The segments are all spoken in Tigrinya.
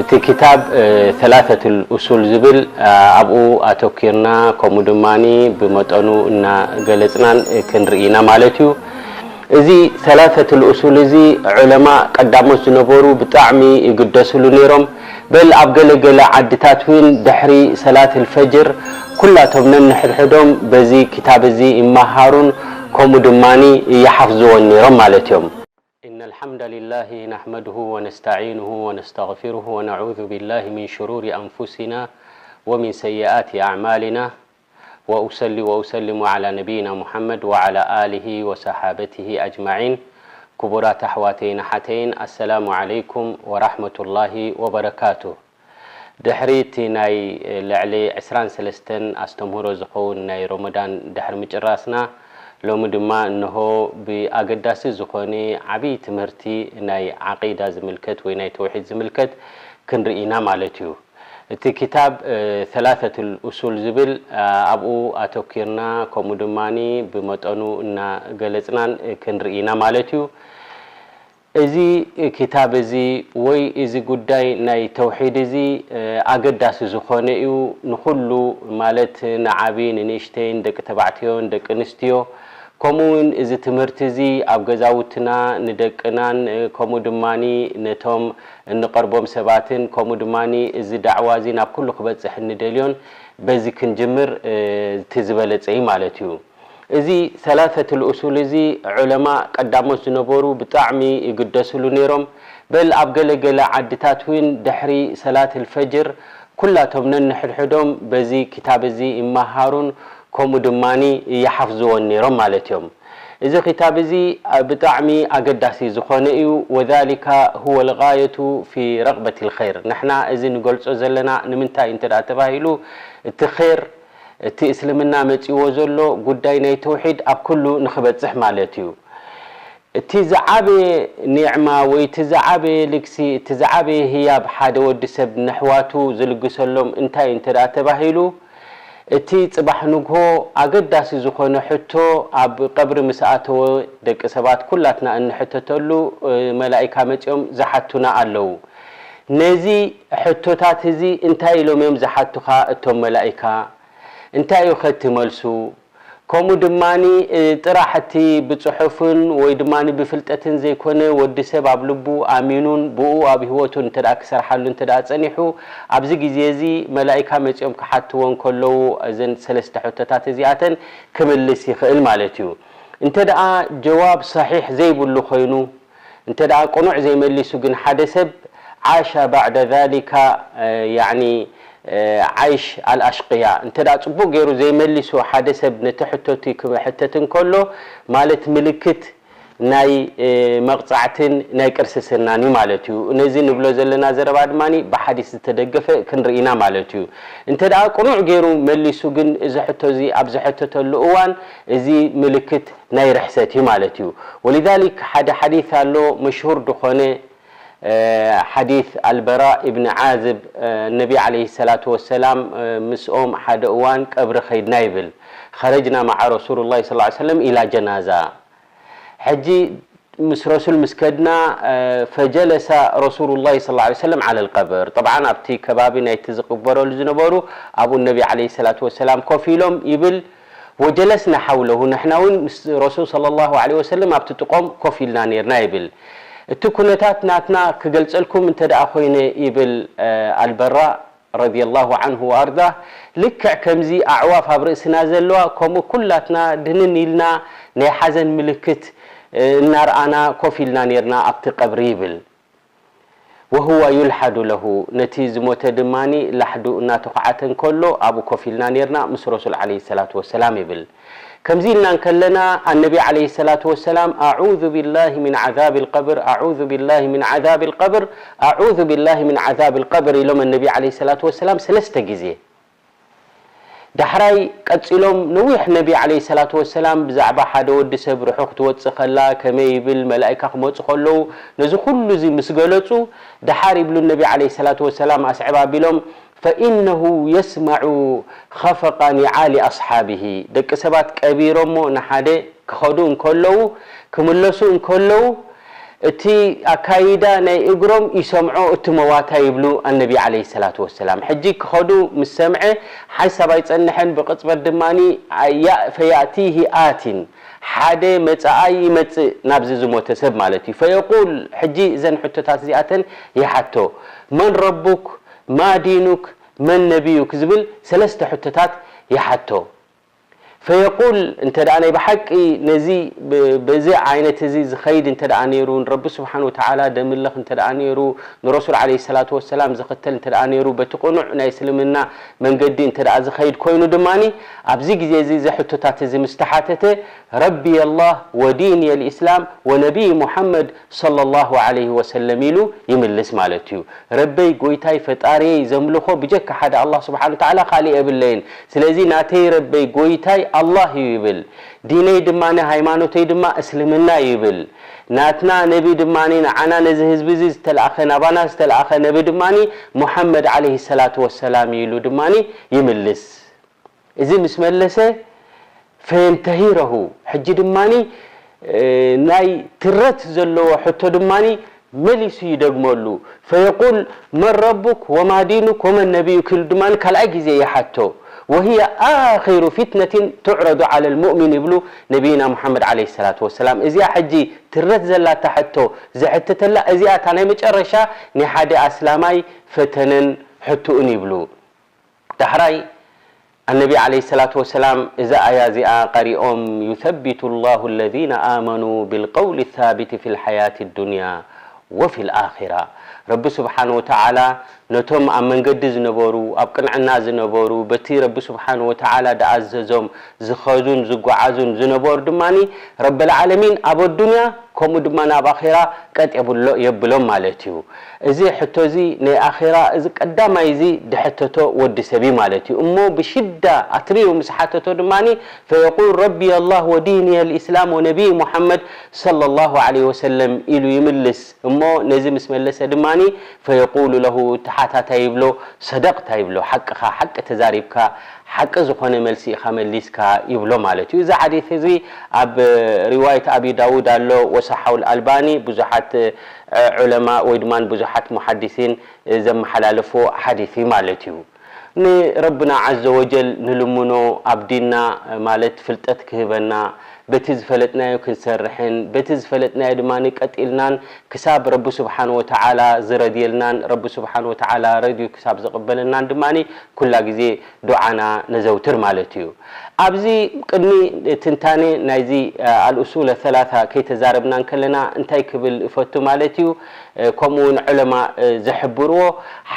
እቲ ክታብ ሰላሰቱል ኡሱል ዝብል ኣብኡ ኣተኪርና፣ ከምኡ ድማ ብመጠኑ እናገለፅናን ክንርኢ ኢና ማለት እዩ። እዚ ሰላሰቱል ኡሱል እዚ ዑለማ ቀዳሞት ዝነበሩ ብጣዕሚ ይግደስሉ ነይሮም። በል ኣብ ገለገለ ዓድታት እውን ድሕሪ ሰላት ልፈጅር ኩላቶም ነንሕድሕዶም በዚ ክታብ እዚ ይመሃሩን ከምኡ ድማ ይሓፍዝዎን ነይሮም ማለት እዮም። إن الحمد لله نحمده ونستعينه ونستغفره ونعوذ بالله من شرور أنفسنا ومن سيئات أعمالنا وأصلي وأسلم على نبينا محمد وعلى آله وصحابته أجمعين. ክቡራት ኣሕዋተይን ኣሓተይን፣ ኣሰላሙ ዓለይኩም ወራሕመቱላሂ ወበረካቱ። ድሕሪ እቲ ናይ ልዕሊ ዕስራን ሰለስተን ኣስተምህሮ ዝኸውን ናይ ሮመዳን ድሕሪ ምጭራስና፣ ሎሚ ድማ እንሆ ብኣገዳሲ ዝኾነ ዓብዪ ትምህርቲ ናይ ዓቂዳ ዝምልከት ወይ ናይ ተውሒድ ዝምልከት ክንርኢ ኢና ማለት እዩ። እቲ ክታብ ሰላሰቱል ኡሱል ዝብል ኣብኡ ኣተኪርና፣ ከምኡ ድማ ብመጠኑ እናገለፅናን ክንርኢ ኢና ማለት እዩ። እዚ ክታብ እዚ ወይ እዚ ጉዳይ ናይ ተውሒድ እዚ ኣገዳሲ ዝኾነ እዩ። ንኹሉ ማለት ንዓቢ ንንእሽተይን ደቂ ተባዕትዮን ደቂ ኣንስትዮ ከምኡ እውን እዚ ትምህርቲ እዚ ኣብ ገዛውትና ንደቅናን ከምኡ ድማ ነቶም እንቐርቦም ሰባትን ከምኡ ድማ እዚ ዳዕዋ እዚ ናብ ኩሉ ክበፅሕ እንደልዮን በዚ ክንጅምር እቲ ዝበለፀ እዩ ማለት እዩ። እዚ ሰላሰቱል ኡሱል እዚ ዑለማ ቀዳሞት ዝነበሩ ብጣዕሚ ይግደስሉ ነይሮም። በል ኣብ ገለገለ ዓድታት እውን ድሕሪ ሰላት ልፈጅር ኩላቶም ነንሕድሕዶም በዚ ክታብ እዚ ይመሃሩን ከምኡ ድማ ይሓፍዝዎን ነይሮም ማለት እዮም። እዚ ክታብ እዚ ብጣዕሚ ኣገዳሲ ዝኾነ እዩ። وذلك هو الغاية في رغبة الخير። ንሕና እዚ ንገልጾ ዘለና ንምንታይ እንተ ደኣ ተባሂሉ፣ እቲ ኸይር፣ እቲ እስልምና መጺዎ ዘሎ ጉዳይ ናይ ተውሒድ ኣብ ኩሉ ንኽበጽሕ ማለት እዩ። እቲ ዝዓበየ ኒዕማ ወይ እቲ ዝዓበየ ልግሲ፣ እቲ ዝዓበየ ህያብ ሓደ ወዲ ሰብ ነሕዋቱ ዝልግሰሎም እንታይ እንተ ደኣ ተባሂሉ፣ እቲ ጽባሕ ንግሆ ኣገዳሲ ዝኾነ ሕቶ ኣብ ቀብሪ ምስ ኣተወ ደቂ ሰባት ኩላትና እንሕተተሉ፣ እ፣ መላኢካ መጺኦም ዝሓቱና ኣለዉ። ነዚ ሕቶታት እዚ እንታይ ኢሎም እዮም ዝሓቱኻ እቶም መላኢካ? እንታይ እዩ ኸ እቲ መልሱ? ከምኡ ድማ፣ እ፣ ጥራሕ እቲ ብጽሑፍን ወይ ድማ ብፍልጠትን ዘይኮነ፣ ወዲ ሰብ ኣብ ልቡ ኣሚኑን ብኡ ኣብ ህይወቱ እንተ ደኣ ክሰርሓሉ እንተ ደኣ ጸኒሑ፣ ኣብዚ ግዜ እዚ መላኢካ መጺኦም ክሓትዎ እንከለዉ፣ እዘን ሰለስተ ሕቶታት እዚኣተን ክምልስ ይኽእል ማለት እዩ። እንተ ደኣ ጀዋብ ሰሒሕ ዘይብሉ ኮይኑ፣ እንተ ደኣ ቅኑዕ ዘይመሊሱ ግን ሓደ ሰብ፣ ዓሻ ባዕደ ዛሊካ፣ እ፣ ያዕኒ፣ እ፣ ዓይሽ ኣልኣሽቅያ። እንተ ደኣ ጽቡቕ ገይሩ ዘይመሊሱ ሓደ ሰብ ነቲ ሕቶ እቲ ክሕተት እንከሎ፣ ማለት ምልክት ናይ፣ እ፣ መቕጻዕትን ናይ ቅርስስናን እዩ ማለት እዩ። ነዚ ንብሎ ዘለና ዘረባ ድማ ብሓዲስ ዝተደገፈ ክንርኢ ኢና ማለት እዩ። እንተ ደኣ ቅኑዕ ገይሩ መሊሱ ግን እዚ ሕቶ እዚ ኣብ ዝሕተተሉ እዋን እዚ ምልክት ናይ ርሕሰት እዩ ማለት እዩ። ወሊዛሊክ ሓደ ሓዲስ ኣሎ፣ መሽሁር ዝኾነ፣ እ፣ ሓዲስ ኣልበራ ኢብን ዓዝብ፣ እ፣ ነቢ ዓለይሂ ሰላቱ ወሰላም፣ እ፣ ምስኦም ሓደ እዋን ቀብሪ ኸይድና ይብል። ኸረጅና መዓ ረሱሉላሂ ሰለላሁ ዐለይሂ ወሰለም ኢላ ጀናዛ። ሕጂ ምስ ረሱል ምስ ከድና፣ እ፣ ፈጀለሰ ረሱሉላሂ ሰለላሁ ዐለይሂ ወሰለም ዐለል ቀብር። ጠብዓን ኣብቲ ከባቢ ናይቲ ዝቕበረሉ ዝነበሩ ኣብኡ ነቢ ዓለይሂ ሰላቱ ወሰላም ኮፍ ኢሎም ይብል። ወጀለስና ሓውለሁ፣ ንሕና እውን ምስ ረሱል ሰለላሁ ዐለይሂ ወሰለም ኣብቲ ጥቖም ኮፍ ኢልና ነይርና ይብል። እቲ ኩነታት ናትና ክገልጸልኩም እንተ ደኣ ኮይነ ይብል፣ እ፣ ኣልበራ ረዲየላሁ ዐንሁ ወኣርዳህ፣ ልክዕ ከምዚ ኣዕዋፍ ኣብ ርእስና ዘለዋ፣ ከምኡ ኩላትና ድንን ኢልና ናይ ሓዘን ምልክት፣ እ፣ እናርኣና ኮፍ ኢልና ነይርና ኣብቲ ቀብሪ ይብል። ወሁወ ዩልሓዱ ለሁ፣ ነቲ ዝሞተ ድማ ላሕዱ እናተኹዓተ እንከሎ ኣብኡ ኮፍ ኢልና ነይርና ምስ ረሱል ዓለይሂ ሰላቱ ወሰላም ይብል። ከምዚ ኢልና እንከለና ኣነቢ ዓለይሂ ሰላቱ ወሰላም ኣዑዙ ቢላሂ ሚን ዓዛብ ልቀብር፣ ኣዑዙ ቢላሂ ሚን ዓዛብ ልቀብር፣ ኣዑዙ ቢላሂ ሚን ዓዛብ ልቀብር ኢሎም ኣነቢ ዓለይሂ ሰላቱ ወሰላም ሰለስተ ግዜ። ዳሕራይ ቀጺሎም ነዊሕ ነቢ ዓለይሂ ሰላቱ ወሰላም ብዛዕባ ሓደ ወዲ ሰብ ርሑቕ ትወጽእ ከላ ከመይ ይብል፣ መላኢካ ክመጹ ከለዉ ነዚ ኩሉ እዚ ምስ ገለጹ፣ ደሓር ይብሉ ነቢ ዓለይሂ ሰላቱ ወሰላም ኣስዕብ ኣቢሎም፣ ፈኢነሁ የስመዑ ኸፈቃ ኒዓሊ ኣስሓቢሂ፣ ደቂ ሰባት ቀቢሮሞ ንሓደ ክኸዱ እንከለዉ፣ ክምለሱ እንከለዉ፣ እቲ ኣካይዳ ናይ እግሮም ይሰምዖ፣ እቲ መዋታ ይብሉ ኣነቢ ዓለይሂ ሰላቱ ወሰላም። ሕጂ ክኸዱ ምስ ሰምዐ ሓንሳብ ኣይጸንሐን፣ ብቕጽበት ድማኒ ኣያ-፣ ፈያእቲሂ ኣቲን፣ ሓደ መጻኣይ ይመጽእ ናብዚ ዝሞተ ሰብ ማለት እዩ። ፈየቁል፣ ሕጂ እዘን ሕቶታት እዚኣተን ይሓቶ፣ መን ረቡክ፣ ማ ዲኑክ፣ መን ነቢዩክ ዝብል ሰለስተ ሕቶታት ይሓቶ። ፈየቁል፣ እንተ ደኣ ናይ ብሓቂ ነዚ ብ-፣ በዚ ዓይነት እዚ ዝኸይድ እንተ ደኣ ነይሩ፣ ንረቢ ስብሓን ወተዓላ ደምልኽ እንተ ደኣ ነይሩ፣ ንረሱል ዓለይሂ ሰላቱ ወሰላም ዝኽተል እንተ ደኣ ነይሩ፣ በቲ ቅኑዕ ናይ እስልምና መንገዲ እንተ ደኣ ዝኸይድ ኮይኑ ድማኒ፣ ኣብዚ ግዜ እዚ እዚ ሕቶታት እዚ ምስ ተሓተተ፣ ረቢ ኣላህ ወዲኒ ኣልኢስላም ወነቢይ ሙሓመድ ሰለላሁ ዓለይሂ ወሰለም ኢሉ ይምልስ ማለት እዩ። ረበይ ጎይታይ ፈጣሪየይ ዘምልኾ ብጀካ ሓደ ኣላህ ስብሓን ወተዓላ ካሊእ የብለይን። ስለዚ ናተይ ረበይ ጎይታይ ኣላህ እዩ ይብል። ዲነይ ድማ ሃይማኖተይ ድማ እስልምና ይብል። ናትና ነቢ ድማ ንዓና ነዚ ህዝቢ እዚ ዝተልኣኸ ናባና ዝተልኣኸ ነቢ ድማ ሙሓመድ ዓለይሂ ሰላቱ ወሰላም እዩ ኢሉ ድማ ይምልስ። እዚ ምስ መለሰ ፈየንተሂረሁ ሕጂ ድማ ናይ ትረት ዘለዎ ሕቶ ድማ መሊሱ ይደግመሉ። ፈየቁል መን ረቡክ ወማ ዲኑክ ወመን ነቢዩክ ኢሉ ድማ ካልኣይ ግዜ ይሓቶ። ወህየ ኣኺሩ ፊትነትን ትዕረዱ ዓለ ልሙእሚን ይብሉ ነቢይና ሙሓመድ ዓለይሂ ሰላቱ ወሰላም። እዚኣ ሕጂ ትረት ዘላታ ሕቶ ዝሕተተላ እዚኣ እታ ናይ መጨረሻ ናይ ሓደ ኣስላማይ ፈተነን ሕትኡን ይብሉ። ዳሕራይ ኣነቢ ዓለይሂ ሰላቱ ወሰላም እዛ ኣያ እዚኣ ቀሪኦም፣ ዩሰቢቱ ላሁ ለዚነ ኣመኑ ብልቀውሊ ሳቢት ፊ ልሓያት ዱንያ ወፊ ልኣኺራ። ረቢ ስብሓን ወተዓላ ነቶም ኣብ መንገዲ ዝነበሩ፣ ኣብ ቅንዕና ዝነበሩ፣ በቲ ረቢ ስብሓን ወተዓላ ደኣዘዞም ዝኸዱን ዝጓዓዙን ዝነበሩ ድማኒ ረበልዓለሚን ኣብ ኣዱንያ ከምኡ ድማ ናብ ኣኼራ ቀጥ የብሎ-፣ የብሎም ማለት እዩ። እዚ ሕቶ እዚ ናይ ኣኼራ እዚ ቀዳማይ እዚ ድሕተቶ ወዲ ሰብ እዩ ማለት እዩ። እሞ ብሽዳ ኣትሪሩ ምስ ሓተቶ ድማኒ ፈየቁል ረቢ ኣላህ ወዲኒ ኣልኢስላም ወነቢይ ሙሓመድ ሰለላሁ ዓለይሂ ወሰለም ኢሉ ይምልስ። እሞ ነዚ ምስ መለሰ ድማኒ ፈየቁሉ ለሁ ተሓታታይ ይብሎ ሰደቅታ ይብሎ፣ ሓቅኻ፣ ሓቂ ተዛሪብካ፣ ሓቂ ዝኾነ መልሲ ኢኻ መሊስካ ይብሎ ማለት እዩ። እዚ ሓዲስ እዚ ኣብ ሪዋየት ኣቢ ዳውድ ኣሎ፣ ወሰሓው ኣልባኒ፣ ብዙሓት ዑለማ ወይ ድማ ብዙሓት ሙሓዲሲን ዘመሓላለፎ ሓዲስ እዩ ማለት እዩ። ንረብና ዓዘ ወጀል ንልምኖ ኣብ ዲንና ማለት ፍልጠት ክህበና፣ በቲ ዝፈለጥናዮ ክንሰርሕን በቲ ዝፈለጥናዮ ድማ ቀጢልናን ክሳብ ረቢ ስብሓን ወተዓላ ዝረድየልናን ረቢ ስብሓን ወተዓላ ረድዩ ክሳብ ዝቕበለናን ድማ ኩላ ግዜ ዱዓና ነዘውትር ማለት እዩ። ኣብዚ ቅድሚ ትንታኔ ናይዚ ኣልኡሱል ሰላሳ ከይተዛረብና እንከለና እንታይ ክብል እፈቱ ማለት እዩ፣ ከምኡ እውን ዑለማ ዝሕብርዎ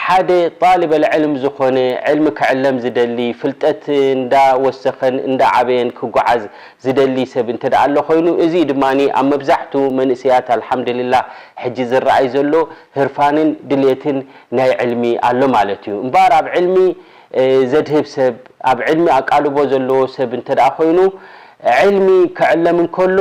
ሓደ ጣልበል ዕልም ዝኾነ ዕልሚ ክዕለም ዝደሊ ፍልጠት እንዳወሰኸን እንዳዓበየን ክጓዓዝ ዝደሊ ሰብ እንተ ደኣ ኣሎ ኮይኑ፣ እዚ ድማ ኣብ መብዛሕቱ መንእሰያት ኣልሓምዱሊላህ ሕጂ ዝረኣይ ዘሎ ህርፋንን ድሌትን ናይ ዕልሚ ኣሎ ማለት እዩ። እምበኣር ኣብ ዕልሚ ዘድህብ ሰብ፣ ኣብ ዕልሚ ኣቃልቦ ዘለዎ ሰብ እንተ ደኣ ኮይኑ፣ ዕልሚ ክዕለም እንከሎ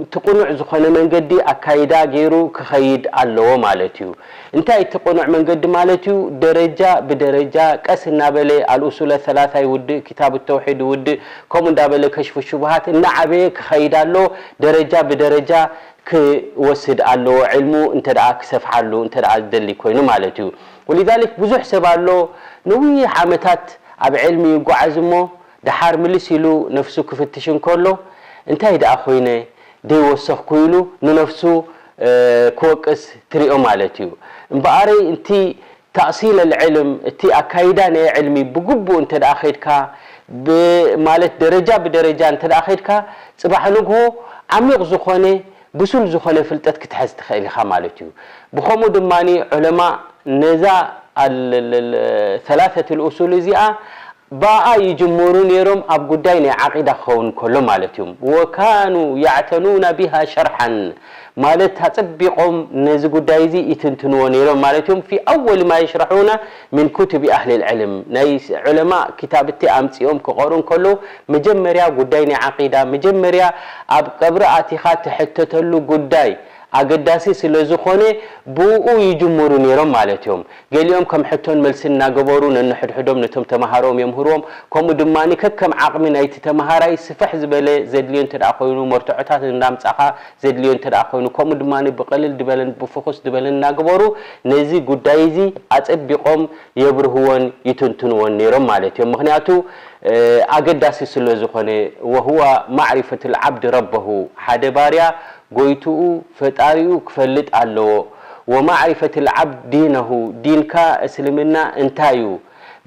እቲ ቅኑዕ ዝኾነ መንገዲ ኣካይዳ ገይሩ ክኸይድ ኣለዎ ማለት እዩ። እንታይ እቲ ቅኑዕ መንገዲ ማለት እዩ? ደረጃ ብደረጃ ቀስ እናበለ ኣልኡሱለ ሰላሳ ይውድእ፣ ኪታብ ተውሒድ ይውድእ፣ ከምኡ እንዳበለ ከሽፉ ሽቡሃት እናዓበየ ክኸይድ ኣለዎ። ደረጃ ብደረጃ ክወስድ ኣለዎ፣ ዕልሙ እንተ ደኣ ክሰፍሓሉ እንተ ደኣ ዝደሊ ኮይኑ ማለት እዩ። ወሊዛሊክ ብዙሕ ሰብ ኣሎ ነዊሕ ዓመታት ኣብ ዕልሚ ይጓዓዝ እሞ ደሓር ምልስ ኢሉ ነፍሱ ክፍትሽ እንከሎ እንታይ ደኣ ኮይነ ደይወሰኽኩ ኢሉ ንነፍሱ ክወቅስ ትሪኦ ማለት እዩ። እምበኣረይ እቲ ተእሲል ኣልዕልም እቲ ኣካይዳ ናይ ዕልሚ ብግቡእ እንተ ደኣ ኸድካ ማለት ደረጃ ብደረጃ እንተ ደኣ ኸድካ ጽባሕ ንግሆ ዓሚቕ ዝኾነ ብሱል ዝኾነ ፍልጠት ክትሕዝ ትኽእል ኢኻ ማለት እዩ። ብኸምኡ ድማ ዑለማ ነዛ ሰላሰት ልኡሱል እዚኣ ብኣ ይጅምሩ ነይሮም ኣብ ጉዳይ ናይ ዓቂዳ ክኸውን ከሎ ማለት እዩ። ወካኑ ያዕተኑና ቢሃ ሸርሓን ማለት ኣጸቢቖም ነዚ ጉዳይ እዚ ይትንትንዎ ነይሮም ማለት እዮም። ፊ ኣወል ማ የሽረሑና ምን ኩቱቢ ኣህሊ ልዕልም ናይ ዑለማ ክታብቲ ኣምጺኦም ክቐሩ እንከለዉ መጀመርያ ጉዳይ ናይ ዓቂዳ መጀመርያ ኣብ ቀብሪ ኣቲኻ ትሕተተሉ ጉዳይ ኣገዳሲ ስለ ዝኾነ ብኡ ይጅምሩ ነይሮም ማለት እዮም። ገሊኦም ከም ሕቶን መልስን እናገበሩ ነንሕድሕዶም ነቶም ተምሃሮኦም የምህርዎም። ከምኡ ድማ ከከም ዓቕሚ ናይቲ ተምሃራይ ስፍሕ ዝበለ ዘድልዮ እንተ ደኣ ኮይኑ መርትዖታት እንዳምጻኻ ዘድልዮ እንተ ደኣ ኮይኑ ከምኡ ድማ ብቐልል ዝበለን ብፍኹስ ዝበለን እናገበሩ ነዚ ጉዳይ እዚ ኣጸቢቖም የብርህዎን ይትንትንዎን ነይሮም ማለት እዮም። ምኽንያቱ ኣገዳሲ ስለ ዝኾነ ወህዋ ማዕሪፈት ልዓብድ ረበሁ ሓደ ባርያ ጎይትኡ ፈጣሪኡ ክፈልጥ ኣለዎ። ወማዕሪፈት ልዓብድ ዲነሁ ዲንካ እስልምና እንታይ እዩ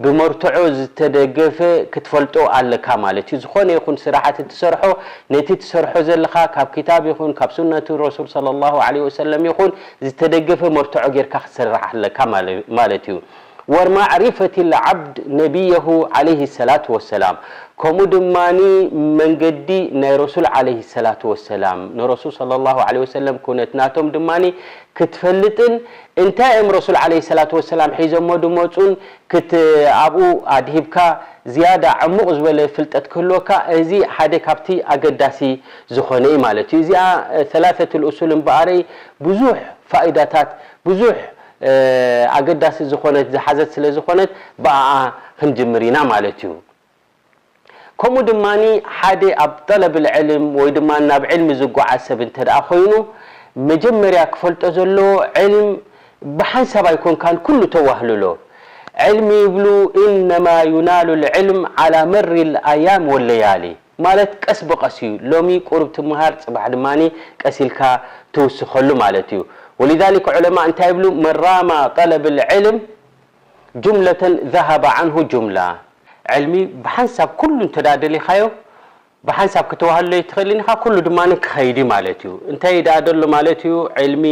ብመርትዖ ዝተደገፈ ክትፈልጦ ኣለካ ማለት እዩ። ዝኾነ ይኹን ስራሓት እትሰርሖ ነቲ ትሰርሖ ዘለኻ ካብ ክታብ ይኹን ካብ ሱነቱ ረሱል ሰለላሁ ዐለይሂ ወሰለም ይኹን ዝተደገፈ መርትዖ ጌርካ ክትሰርሕ ኣለካ ማለት እዩ። ወማዕሪፈት ልዓብድ ነቢየሁ ዐለይሂ ሰላቱ ወሰላም ከምኡ ድማ መንገዲ ናይ ረሱል ዐለይሂ ሰላቱ ወሰላም ንረሱል ሰለላሁ ዐለይሂ ወሰለም ኩነት ናቶም ድማ ክትፈልጥን እንታይ እዮም ረሱል ዐለይሂ ሰላቱ ወሰላም ሒዞሞ ድመፁን ክት ኣብኡ ኣድሂብካ ዝያዳ ዕሙቕ ዝበለ ፍልጠት ክህልወካ እዚ ሓደ ካብቲ ኣገዳሲ ዝኾነ እዩ ማለት እዩ። እዚኣ ሰላሰቱል ኡሱል እምበኣረይ ብዙሕ ፋኢዳታት ብዙሕ ኣገዳሲ ዝኾነት ዝሓዘት ስለ ዝኾነት ብኣኣ ክንጅምር ኢና ማለት እዩ። ከምኡ ድማ ሓደ ኣብ ጠለብ ልዕልም ወይ ድማ ናብ ዕልሚ ዝጓዓዝ ሰብ እንተ ደኣ ኮይኑ መጀመርያ ክፈልጦ ዘለዎ ዕልም ብሓንሳብ ኣይኮንካን ኩሉ ተዋህልሎ። ዕልሚ ይብሉ ኢነማ ዩናሉ ልዕልም ዓላ መሪ ልኣያም ወለያሊ ማለት ቀስ ብቐስ እዩ። ሎሚ ቁሩብ ትምሃር ጽባሕ ድማ ቀስ ኢልካ ትውስኸሉ ማለት እዩ። ወሊዛሊክ ዑለማ እንታይ ይብሉ መራማ ጠለብ ልዕልም ጁምለተን ዘሃበ ዓንሁ ጁምላ። ዕልሚ ብሓንሳብ ኩሉ እንተ ደኣ ደሊኻዮ ብሓንሳብ ክተዋህሎ ኣይትኽእልን ኢኻ፣ ኩሉ ድማ ክኸይድ እዩ ማለት እዩ። እንታይ ደኣ ደሎ ማለት እዩ? ዕልሚ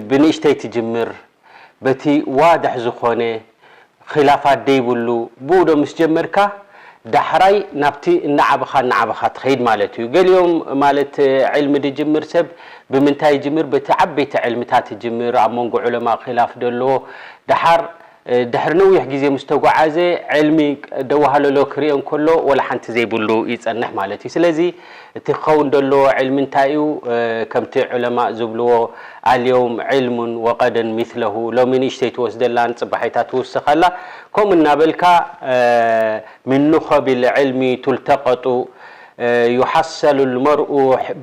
ብንእሽተይ ትጅምር፣ በቲ ዋድሕ ዝኾነ ኺላፋት ደይብሉ ብኡ ዶ ምስ ጀመርካ ዳሕራይ ናብቲ እናዓበኻ እናዓበኻ ትኸይድ ማለት እዩ። ገሊኦም ማለት ዕልሚ ድጅምር ሰብ ብምንታይ ይጅምር? በቲ ዓበይቲ ዕልምታት ይጅምር፣ ኣብ መንጎ ዑለማ ኺላፍ ደለዎ። ደሓር ድሕሪ ነዊሕ ግዜ ምስ ተጓዓዘ ዕልሚ ደዋህለሎ ክርእዮ እንከሎ ወላ ሓንቲ ዘይብሉ ይጸንሕ ማለት እዩ። ስለዚ እቲ ክኸውን ደለዎ ዕልሚ እንታይ እዩ? ከምቲ ዑለማእ ዝብልዎ ኣልየውም ዕልሙን ወቐደን ሚስለሁ፣ ሎሚ ንእሽተይ ትወስደላ ንጽባሒታ ትውስኸላ። ከምኡ እናበልካ ምን ኑኸቢ ልዕልሚ ቱልተቀጡ ዩሓሰሉ ልመርኡ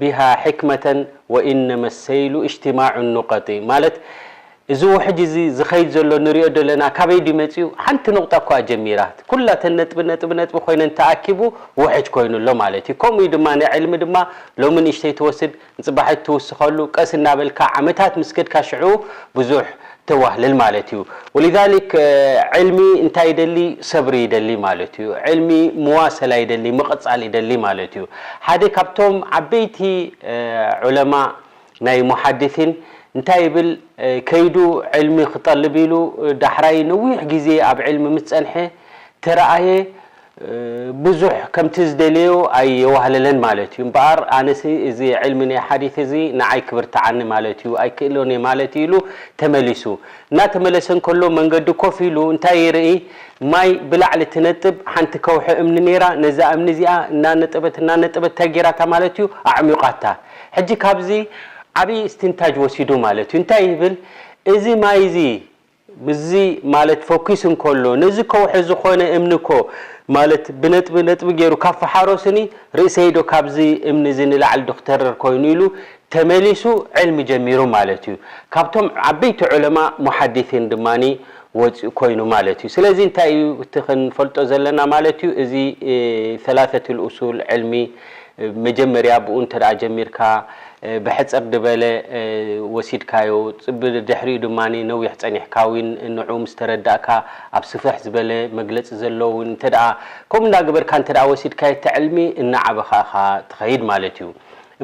ቢሃ ሕክመተን ወኢነመ ሰይሉ እጅትማዑ ኑቀጢ ማለት እዚ ውሕጅ እዚ ዝኸይድ ዘሎ ንሪኦ ዘለና ካበይ ድዩ መፂኡ? ሓንቲ ነቑጣ እኳ ጀሚራ ኩላተን ነጥቢ ነጥቢ ነጥቢ ኮይነን ተኣኪቡ ውሕጅ ኮይኑ ኣሎ ማለት እዩ። ከምኡ እዩ ድማ ናይ ዕልሚ ድማ ሎሚ ንእሽተይ ትወስድ ንፅባሒት ትውስኸሉ ቀስ እናበልካ ዓመታት ምስ ከድካ ሽዑ ብዙሕ ተዋህልል ማለት እዩ። ወሊዛሊክ ዕልሚ እንታይ ይደሊ? ሰብሪ ይደሊ ማለት እዩ። ዕልሚ መዋሰላ ይደሊ፣ ምቕፃል ይደሊ ማለት እዩ። ሓደ ካብቶም ዓበይቲ ዑለማ ናይ ሙሓድሲን እንታይ ይብል ከይዱ ዕልሚ ክጠልብ ኢሉ ዳሕራይ ነዊሕ ግዜ ኣብ ዕልሚ ምስ ጸንሐ ተረኣየ ብዙሕ ከምቲ ዝደለዮ ኣየዋህለለን ማለት እዩ። እምበኣር ኣነሲ እዚ ዕልሚ ናይ ሓዲስ እዚ ንዓይ ክብርትዓኒ ማለት እዩ ኣይክእሎን እየ ማለት እዩ ኢሉ ተመሊሱ። እናተመለሰ እንከሎ መንገዲ ኮፍ ኢሉ እንታይ ይርኢ? ማይ ብላዕሊ ትነጥብ ሓንቲ ከውሒ እምኒ ነይራ። ነዛ እምኒ እዚኣ እናነጠበት እናነጠበት እንታይ ገይራታ ማለት እዩ? ኣዕሚቋታ። ሕጂ ካብዚ ዓብዪ እስትንታጅ ወሲዱ ማለት እዩ። እንታይ ይብል? እዚ ማይ እዚ ምስዚ ማለት ፈኲሱ እንከሎ ነዚ ከውሒ ዝኾነ እምኒ እኮ ማለት ብነጥቢ ነጥቢ ገይሩ ካብ ፈሓሮስኒ ርእሰይ ዶ ካብዚ እምኒ እዚ ንላዕሊ ዶ ክተርር ኮይኑ ኢሉ ተመሊሱ ዕልሚ ጀሚሩ ማለት እዩ። ካብቶም ዓበይቲ ዑለማ ሙሓዲሲን ድማ ወፂኡ ኮይኑ ማለት እዩ። ስለዚ እንታይ እዩ እቲ ክንፈልጦ ዘለና ማለት እዩ? እዚ ሰላሰቱል ኡሱል ዕልሚ መጀመርያ ብኡ እንተ ደኣ ጀሚርካ ብሕጽር ዝበለ ወሲድካዮ፣ ብድሕሪኡ ድማ ነዊሕ ጸኒሕካ እውን ንዑ ምስ ተረዳእካ ኣብ ስፍሕ ዝበለ መግለጺ ዘለዎ እውን እንተ ደኣ ከምኡ እንዳገበርካ እንተ ደኣ ወሲድካዮ እቲ ዕልሚ እናዓበኻ ኢኻ ትኸይድ ማለት እዩ።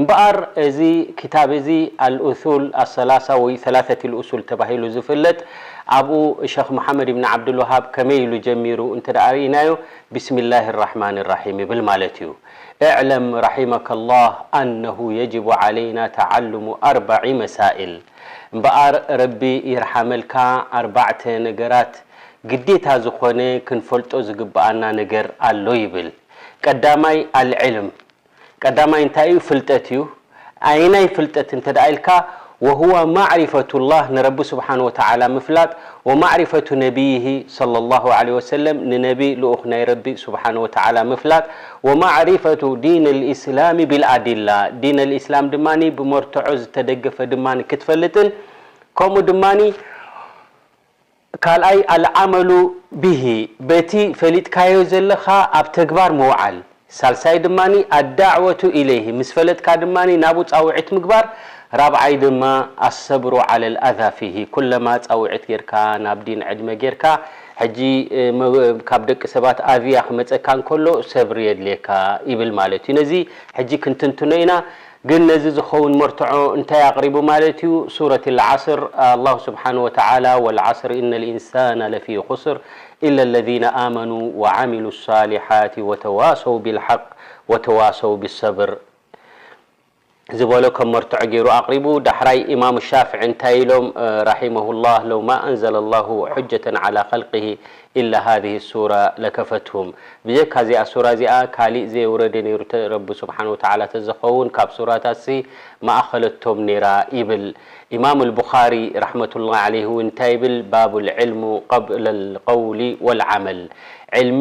እምበኣር እዚ ክታብ እዚ ኣልኡሱል ኣሰላሳ ወይ ሰላሰቲል ኡሱል ተባሂሉ ዝፍለጥ ኣብኡ ሸኽ መሓመድ ብን ዓብዱልወሃብ ከመይ ኢሉ ጀሚሩ እንተ ደኣ ርኢናዮ ብስሚላህ ራሕማን ራሒም ይብል ማለት እዩ። اعلم رحمك الله أنه يجب علينا تعلم أربع مسائل እምበኣር ረቢ ይርሓመልካ ኣርባዕተ ነገራት ግዴታ ዝኾነ ክንፈልጦ ዝግብኣና ነገር ኣሎ ይብል። ቀዳማይ ኣልዕልም ቀዳማይ እንታይ እዩ? ፍልጠት እዩ። ኣይናይ ፍልጠት እንተ ደኣ ኢልካ፣ وهو معرفة الله ንረቢ ስብሓን ወተዓላ ምፍላጥ፣ ومعرفة نبيه صلى الله عليه وسلم ንነቢ ልኡኽ ናይ ረቢ ስብሓን ወተዓላ ምፍላጥ፣ ومعرفة دين الإسلام بالأدلة ዲን الإسلام ድማ ብመርትዖ ዝተደገፈ ድማ ክትፈልጥን ከምኡ ድማ ካልኣይ ኣልዓመሉ ብሂ በቲ ፈሊጥካዮ ዘለኻ ኣብ ተግባር ምውዓል። ሳልሳይ ድማ ኣዳዕወቱ ኢለይሂ ምስ ፈለጥካ ድማ ናብኡ ፃውዒት ምግባር። ራብዓይ ድማ ኣሰብሩ ዓለል ኣዛ ፊሂ ኩለማ ፃውዒት ጌርካ ናብ ዲን ዕድመ ጌርካ ሕጂ ካብ ደቂ ሰባት ኣዝያ ክመፀካ እንከሎ ሰብሪ የድልየካ ይብል ማለት እዩ። ነዚ ሕጂ ክንትንትኖ ኢና። ግን ነዚ ዝኸውን መርትዖ እንታይ ኣቕሪቡ ማለት እዩ? ሱረት ልዓስር ኣላሁ ስብሓን ወተዓላ ወልዓስር ኢነ ልኢንሳና ለፊ ኹስር ኢለ ለዚነ ኣመኑ ወዓሚሉ ሳሊሓት ወተዋሰው ቢልሓቅ ወተዋሰው ቢሰብር ዝበሎ ከም መርትዖ ገይሩ ኣቕሪቡ። ዳሕራይ ኢማም ሻፍዒ እንታይ ኢሎም ራሒመሁላህ? ለው ማ ኣንዘለ ላሁ ሑጀተን ዓላ ኸልቅሂ ኢላ ሃዚህ ሱራ ለከፈትሁም። ብጀካ እዚኣ ሱራ እዚኣ ካሊእ ዘየውረደ ነይሩ ረቢ ስብሓን ወተዓላ ተዝኸውን ካብ ሱራታትሲ መኣኸለቶም ነይራ ይብል። ኢማም ኣልቡኻሪ ረሕመቱላህ ዓለይህ እውን እንታይ ይብል? ባቡ ልዕልሙ ቀብለ ልቀውሊ ወልዓመል፣ ዕልሚ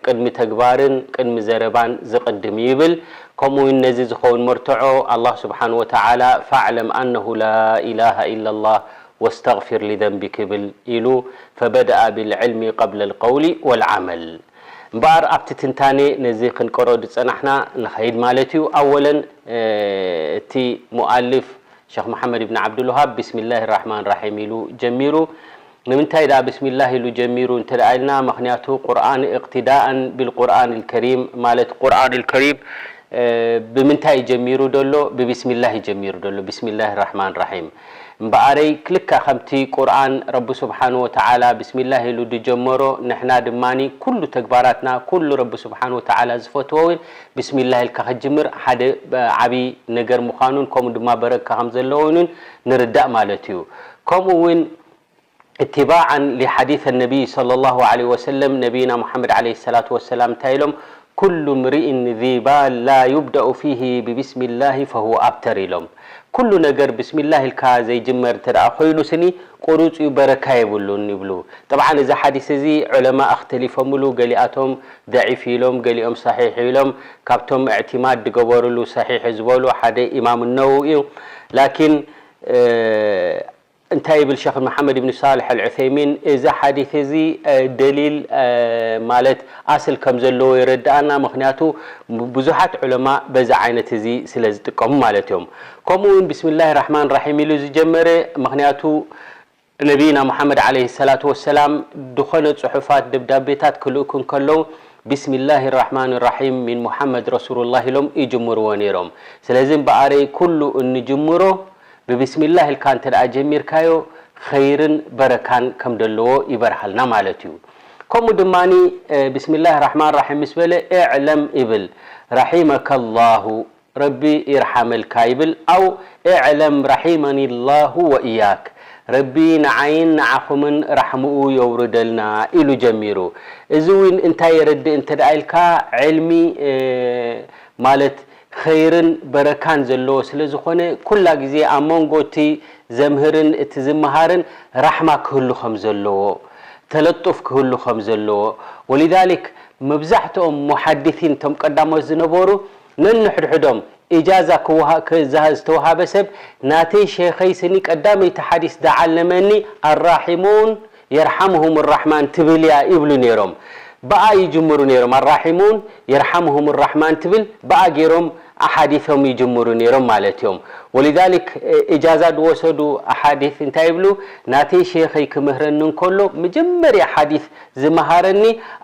ቅድሚ ተግባርን ቅድሚ ዘረባን ዝቕድም ይብል። ከምኡ እውን ነዚ ዝኸውን መርትዖ ኣላህ ስብሓን ወተዓላ ፋዕለም ኣነሁ ላ ኢላሃ ኢላ ላህ ወስተግፊር ሊዘንቢክ ይብል ኢሉ ፈበደኣ ቢልዕልሚ ቀብለ ልቀውሊ ወልዓመል። እምበኣር ኣብቲ ትንታኔ ነዚ ክንቀርኦ ዝጸናሕና ንኸይድ ማለት እዩ። ኣወለን እቲ ሙኣልፍ ሸኽ መሓመድ ብን ዓብዱልውሃብ ቢስሚላህ ራሕማን ራሒም ኢሉ ጀሚሩ። ንምንታይ ደኣ ብስሚላህ ኢሉ ጀሚሩ እንተ ደኣ ኢልና፣ ምኽንያቱ ቁርኣን እቅትዳእን ቢልቁርኣን ልከሪም ማለት ቁርኣን ልከሪም ብምንታይ እዩ ጀሚሩ ዘሎ? ብቢስሚላህ እዩ ጀሚሩ ዘሎ። ቢስሚላህ ራሕማን ራሒም እምበኣረይ ክልካ ከምቲ ቁርኣን ረቢ ስብሓን ወተዓላ ብስሚላህ ኢሉ ድጀመሮ ንሕና ድማ ኩሉ ተግባራትና ኩሉ ረቢ ስብሓን ወተዓላ ዝፈትዎ እውን ብስሚላህ ኢልካ ክጅምር ሓደ ዓብዪ ነገር ምዃኑን ከምኡ ድማ በረካ ከም ዘለዎ እውን ንርዳእ ማለት እዩ። ከምኡ እውን اتباعا لحديث النبي صلى الله عليه وسلم ነቢይና ሙሓመድ ዓለይሂ ሰላቱ ወሰላም እንታይ ኢሎም? ኩሉ ምርኢን ዚ ባል ላ ዩብደኡ ፊሂ ብቢስሚላሂ ፈሁወ ኣብተር ኢሎም። ኩሉ ነገር ብስሚላህ ኢልካ ዘይጅመር እንተ ደኣ ኮይኑ ስኒ ቁሩፅ እዩ፣ በረካ የብሉን ይብሉ። ጠብዓን እዚ ሓዲስ እዚ ዑለማ ኣኽተሊፎምሉ፣ ገሊኣቶም ደዒፍ ኢሎም፣ ገሊኦም ሰሒሕ ኢሎም። ካብቶም እዕቲማድ ዝገበሩሉ ሰሒሕ ዝበሉ ሓደ ኢማም ነወዊ እዩ። ላኪን እንታይ ይብል ሸኽ መሓመድ ብን ሳልሕ ኣልዑሰይሚን እዚ ሓዲት እዚ ደሊል ማለት ኣስል ከም ዘለዎ ይረድኣና። ምኽንያቱ ብዙሓት ዑለማ በዚ ዓይነት እዚ ስለ ዝጥቀሙ ማለት እዮም። ከምኡ እውን ብስሚላህ ራሕማን ራሒም ኢሉ ዝጀመረ ምኽንያቱ ነቢይና ሙሓመድ ዓለይሂ ሰላቱ ወሰላም ዝኾነ ጽሑፋት ደብዳቤታት ክልእኩ እንከለዉ ቢስሚላህ ራሕማን ራሒም ሚን ሙሓመድ ረሱሉላህ ኢሎም ይጅምርዎ ነይሮም። ስለዚ እምበኣረይ ኩሉ እንጅምሮ ብቢስሚላህ ኢልካ እንተ ደኣ ጀሚርካዮ ኸይርን በረካን ከም ደለዎ ይበርሃልና ማለት እዩ። ከምኡ ድማ ቢስሚላህ ራሕማን ራሒም ምስ በለ እዕለም ይብል፣ ረሒመከ ላሁ ረቢ ይርሓመልካ ይብል፣ ኣው እዕለም ረሒመኒ ላሁ ወእያክ ረቢ ንዓይን ንዓኹምን ራሕምኡ የውርደልና ኢሉ ጀሚሩ። እዚ እውን እንታይ የረድእ እንተ ደኣ ኢልካ ዕልሚ ማለት ኸይርን በረካን ዘለዎ ስለ ዝኾነ ኩላ ግዜ ኣብ መንጎ እቲ ዘምህርን እቲ ዝመሃርን ራሕማ ክህሉ ከም ዘለዎ፣ ተለጡፍ ክህሉ ከም ዘለዎ። ወሊዛሊክ መብዛሕትኦም ሙሓዲሲን እቶም ቀዳሞት ዝነበሩ ነንሕድሕዶም ኢጃዛ ዝተወሃበ ሰብ ናተይ ሸይኸይ ስኒ ቀዳመይቲ ሓዲስ ዝዓለመኒ ኣራሒሙን የርሓምሁም ራሕማን ትብል እያ ይብሉ ነይሮም። ብኣ ይጅምሩ ነይሮም። ኣራሒሙን የርሓምሁም ራሕማን ትብል ብኣ ገይሮም ኣሓዲሶም ይጅምሩ ነይሮም ማለት እዮም። ወሊዛሊክ ኢጃዛ ዝወሰዱ ኣሓዲስ እንታይ ይብሉ? ናተይ ሸይኸይ ክምህረኒ እንከሎ መጀመርያ ሓዲስ ዝመሃረኒ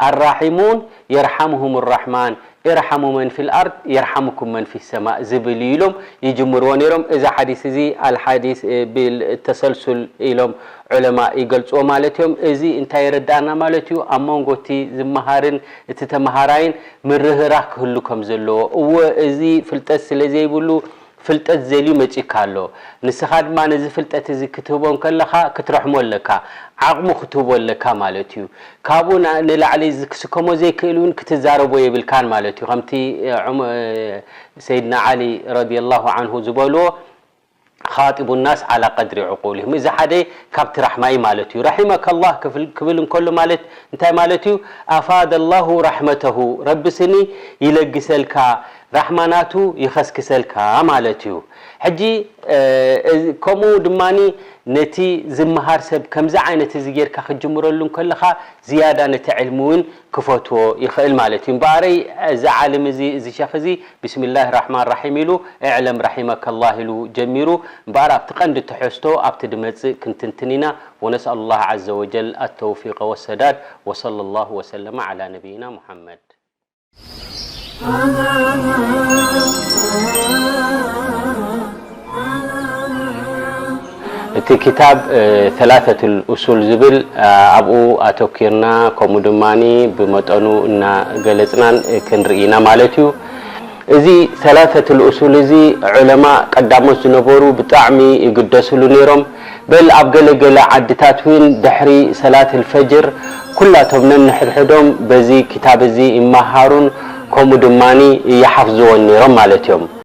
ኣራሒሙን የርሓምሁም ራሕማን ኢርሓሙ መን ፊል ኣርድ የርሓምኩም መን ፊ ሰማእ ዝብል እዩ ኢሎም ይጅምርዎ ነይሮም። እዚ ሓዲስ እዚ ኣልሓዲስ ቢል ተሰልሱል ኢሎም ዑለማ ይገልፅዎ ማለት እዮም። እዚ እንታይ የረዳእና ማለት እዩ? ኣብ መንጎ እቲ ዝመሃርን እቲ ተመሃራይን ምርህራህ ክህሉ ከም ዘለዎ። እወ እዚ ፍልጠት ስለ ዘይብሉ ፍልጠት ዘልዩ መጺካ ኣሎ። ንስኻ ድማ ነዚ ፍልጠት እዚ ክትህቦ እንከለኻ ክትረሕሞ ኣለካ። ዓቕሙ ክትህቦ ኣለካ ማለት እዩ። ካብኡ ንላዕሊ እዚ ክስከሞ ዘይክእል እውን ክትዛረቦ የብልካን ማለት እዩ። ከምቲ ሰይድና ዓሊ ረዲየላሁ ዓንሁ ዝበልዎ፣ ኻጢቡ ናስ ዓላ ቀድሪ ዕቁልህም። እዚ ሓደ ካብቲ ራሕማ እዩ ማለት እዩ። ረሒመከላህ ክብል እንከሎ ማለት እንታይ ማለት እዩ? ኣፋደ ላሁ ራሕመተሁ፣ ረቢ ስኒ ይለግሰልካ፣ ራሕማ ናቱ ይኸስክሰልካ ማለት እዩ። ሕጂ ከምኡ ድማ ነቲ ዝመሃር ሰብ ከምዚ ዓይነት እዚ ጌርካ ክትጅምረሉ እንከለኻ ዝያዳ ነቲ ዕልሚ እውን ክፈትዎ ይኽእል ማለት እዩ። እምበኣረይ እዚ ዓልም እዚ፣ እዚ ሸኽ እዚ ቢስሚላህ ራሕማን ራሒም ኢሉ እዕለም ራሒመከላህ ኢሉ ጀሚሩ። እምበኣር ኣብቲ ቀንዲ ትሕዝቶ ኣብቲ ድመጽእ ክንትንትን ኢና። ወነስኣሉ ላህ ዓዘ ወጀል ኣተውፊቀ ወሰዳድ። ወሰለ ላሁ ወሰለመ ዓላ ነቢይና ሙሓመድ። እቲ ክታብ ሰላተቱል ኡሱል ዝብል ኣብኡ ኣተኪርና ከምኡ ድማ ብመጠኑ እናገለፅናን ክንርኢ ኢና ማለት እዩ። እዚ ሰላተቱል ኡሱል እዚ ዑለማ ቀዳሞት ዝነበሩ ብጣዕሚ ይግደስሉ ነይሮም። በል ኣብ ገለ ገለ ዓድታት እውን ድሕሪ ሰላትል ፈጅር ኩላቶም ነንሕድሕዶም በዚ ክታብ እዚ ይመሃሩን ከምኡ ድማ ይሓፍዝዎን ነይሮም ማለት እዮም።